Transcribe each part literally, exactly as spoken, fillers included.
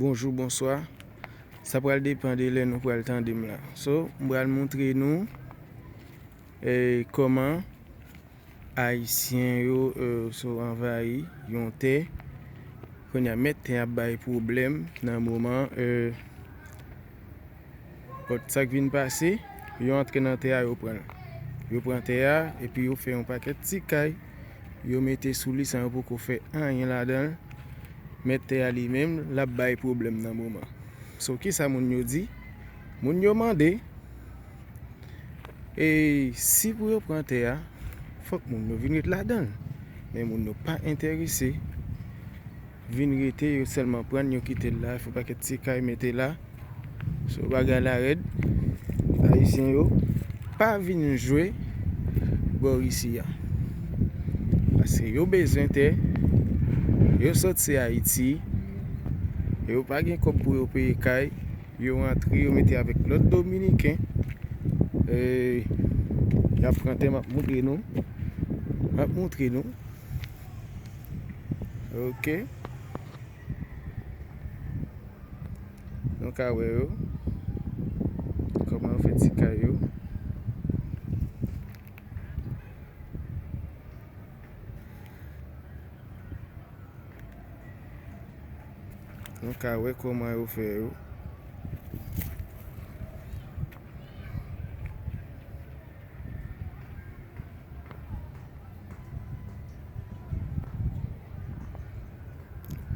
bonjou, bonswa. Sa pral depann de lè nou pral tande m la. So, m pral montre nou, eh, kòman Ayisyen yo, eh, so, anvayi yon tè. Kounye a, mèt tè ap bay pwoblèm nan moman, eh, But sa k vin pase, yo antre nan tè a, yo pran l. Yo pran tè a, epi yo fè yon pakèt ti kay, yo mete sou li san yo poko fè anyen ladan l. Mèt tè a li menm, l ap bay pwoblèm nan moman. So, kisa moun yo di? Moun yo mande, e si pou yo pran tè a, fòk moun yo vin ret ladan l. Men moun yo pa enterese vin rete, yo sèlman pran l, yo kite l la, fè pakèt ti kay mete la. So, bagay la rèd. Ayisyen yo, pa vin jwe bò isi a. Paske yo bezwen tè, yo sòti Ayiti, yo pa gen kòb pou yo peye kay, yo rantre, yo mete avèk lòt Dominiken. E, y ap pran tè, m ap montre nou. M ap montre nou. Ok. Nou ka wè yo. Kòman yo fè ti kay yo. Nou ka wè kòman yo fè yo.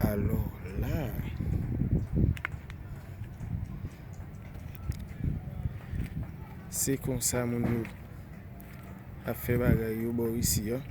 Alò la, se konsa moun yo ap fè bagay yo bò isi a.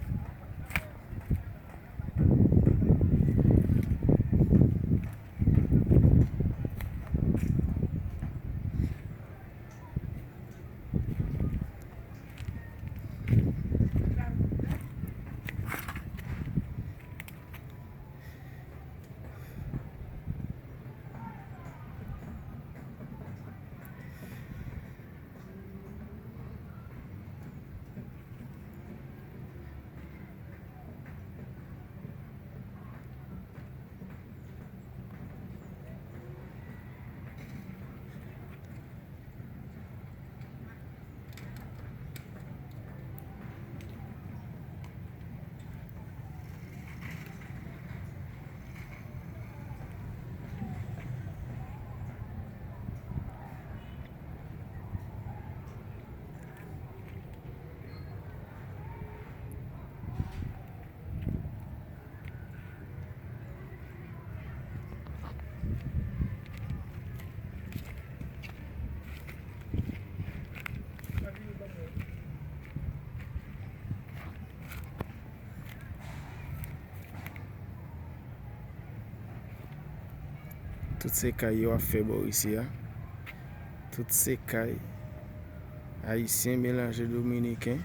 Tout se kay yo ap fè bò isi a. Tout se kay ayisyen melanje dominiken.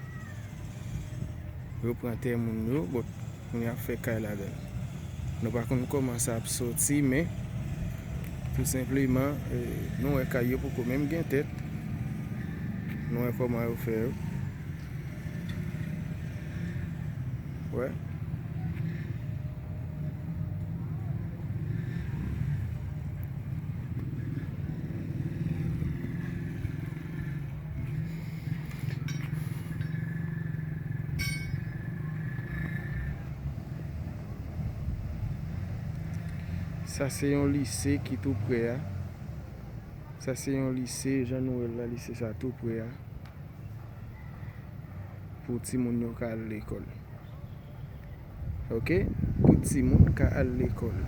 Yo pran tè moun yo, but moun yo ap fè kay ladan l. Nou pa konn kòman sa ap soti, men tou senpleman, eh, nou wè kay yo poko menm gen tèt. Nou wè kòman yo fè yo. Wè. Sa se yon lise ki tou pre a. Sa se yon lise, jan nou wè l la, lise sa tou pre a. Pou timoun yo ka al lekòl. Ok? Pou timoun ka al lekòl.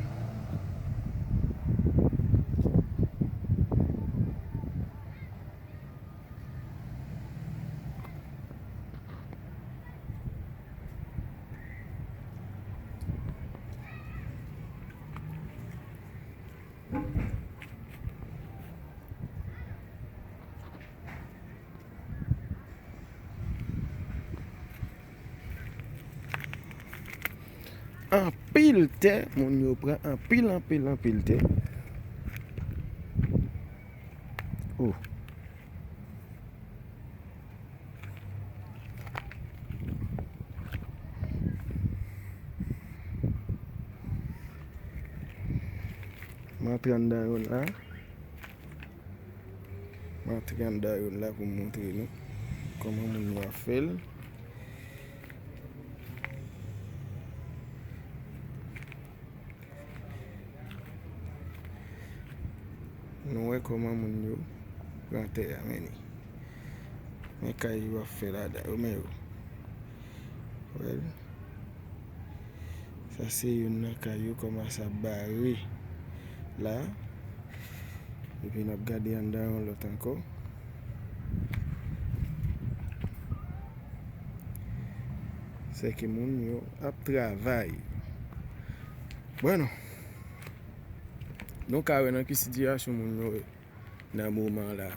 Anpil tè, moun yo pran anpil, anpil, anpil tè. Oh. M Antre anndan youn la. M antre anndan youn la pou m montre nou kòman moun yo ap fè l. Nou wè kòman moun yo pran tè a, men li. Men kay yo ap fè ladan yo, men yo. Wè l. Sa se youn nan kay yo kòmanse ap bare la. Epi n ap gade anndan yon lòt ankò. Sèke moun yo ap travay. Bueno, nou ka wè nan ki sitiyasyon moun yo ye nan moman la.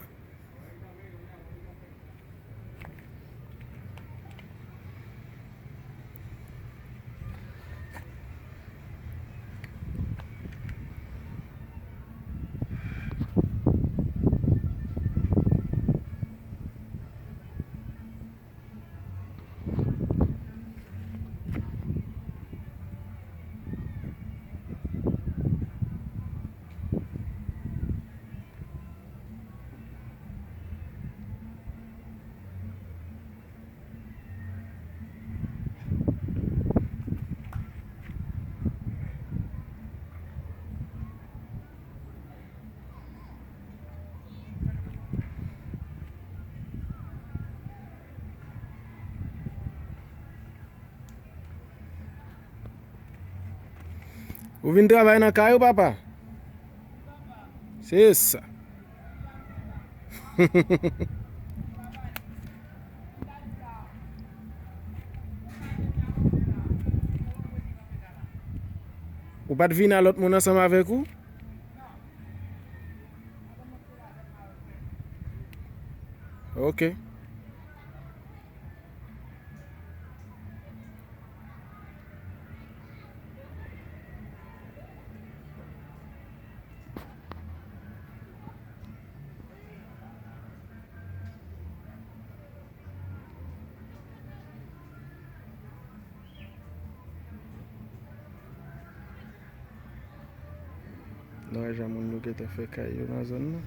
Ou vin travay nan kay ou, papa? Se sa. Ou pa t vin a lòt moun ansanm avèk ou? Ok. Nou wè jan moun yo gentan fè kay yo nan zòn nan.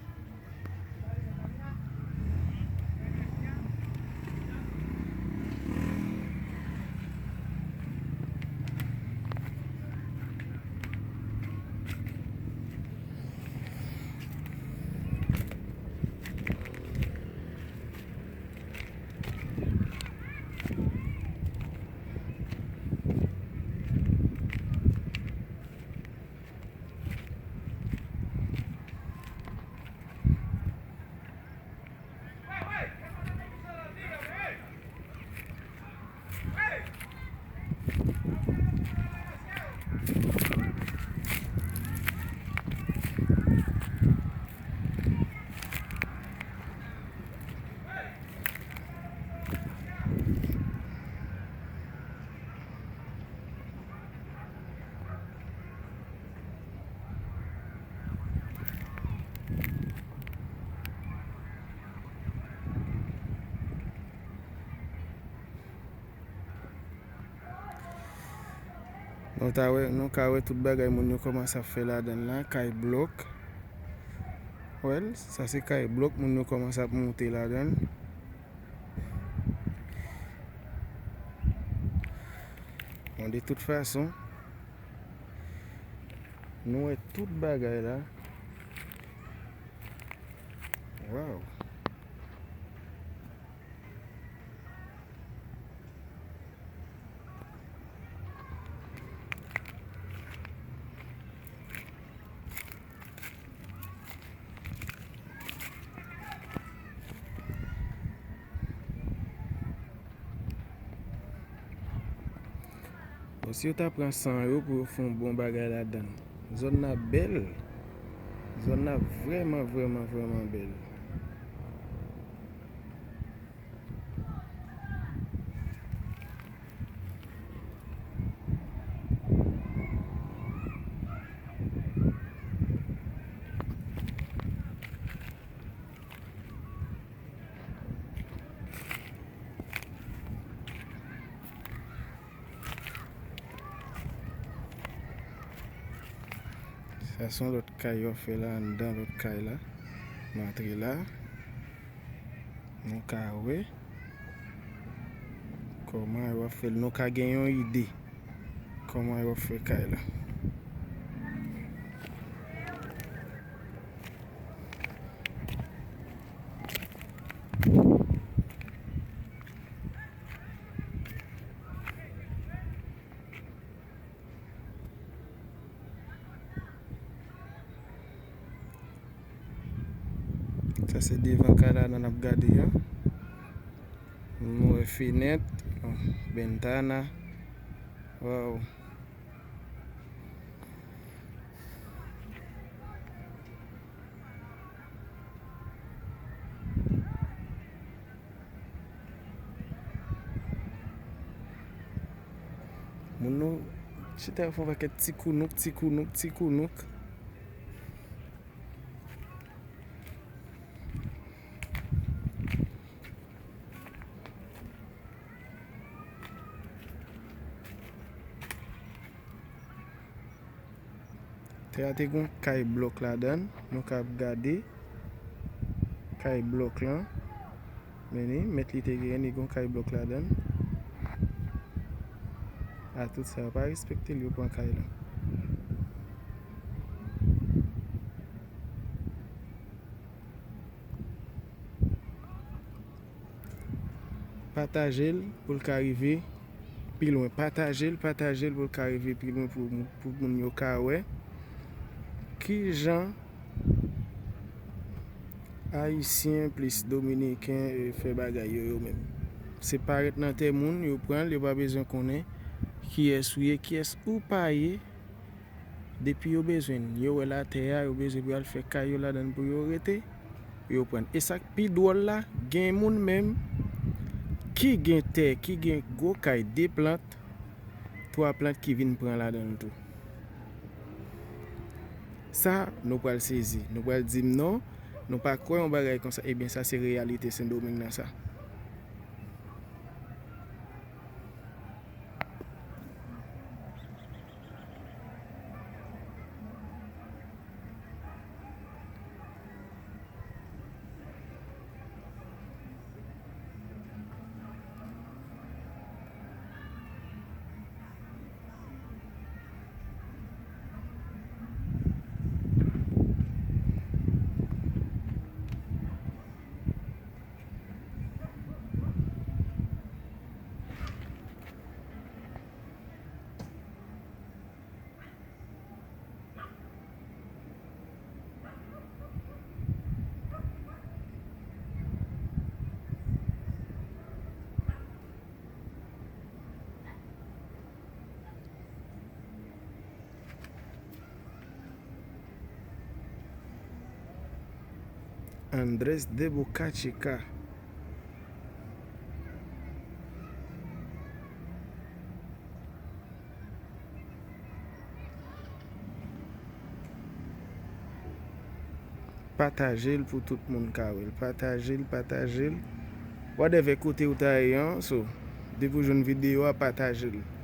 Nou ta wè, nou ka wè tout bagay moun yo kòmanse ap fè ladan l la, kay blòk. Wè l, sa se kay blòk moun yo kòmanse ap monte ladan l. Bon, de tout fason, nou wè tout bagay la. Waw. Bon, si yo ta pran san yo pou yo fè yon bon bagay ladan l. Zòn nan bèl. Zòn nan vrèman, vrèman, vrèman bèl. Sa se yon lòt kay yo fè la, anndan lòt kay la. Nou antre la. Nou ka wè kòman yo ap fè l. Nou ka gen yon ide kòman yo ap fè kay la. Sa se devan kay la n ap gade a. Nou wè fenèt, bentana. Waw. Moun nou chita yo fè yon pakèt ti kounouk, ti kounouk, ti kounouk. Tè a te gon kay blòk ladan l, nou ka ap gade kay blòk lan. Men ni, mèt li te genyen, li gon kay blòk ladan l. A tout sa, yo pa respekte l, yo pran kay la. Pataje l pou l ka rive pi lwen. Pataje l, pataje l pou l ka rive pi lwen pou, pou moun yo ka wè kijan Ayisyen plis Dominiken, eh, fè bagay yo, yo menm. Se parèt nan tè moun, yo pran l, yo pa bezwen konnen kiyès ou ye, kiyès ou pa ye. Depi yo bezwen n, yo wè latè a, yo bezwen pou y al fè kay yo ladan l pou yo rete, yo pran n. E sa k pi dwòl la, gen moun menm ki gen tè, ki gen gwo kay, de plant, twa plant ki vin pran ladan l tou. Sa, nou pral sezi. Nou pral di m non, nou pa kwè yon bagay konsa. Ebyen, sa se reyalite Sendomeng nan sa. Andrés de Boca Chica. Pataje l pou tout moun ka wè l. Pataje l, pataje l. Whatever kote ou ta ye an, so, depi w jwenn videyo a, pataje l.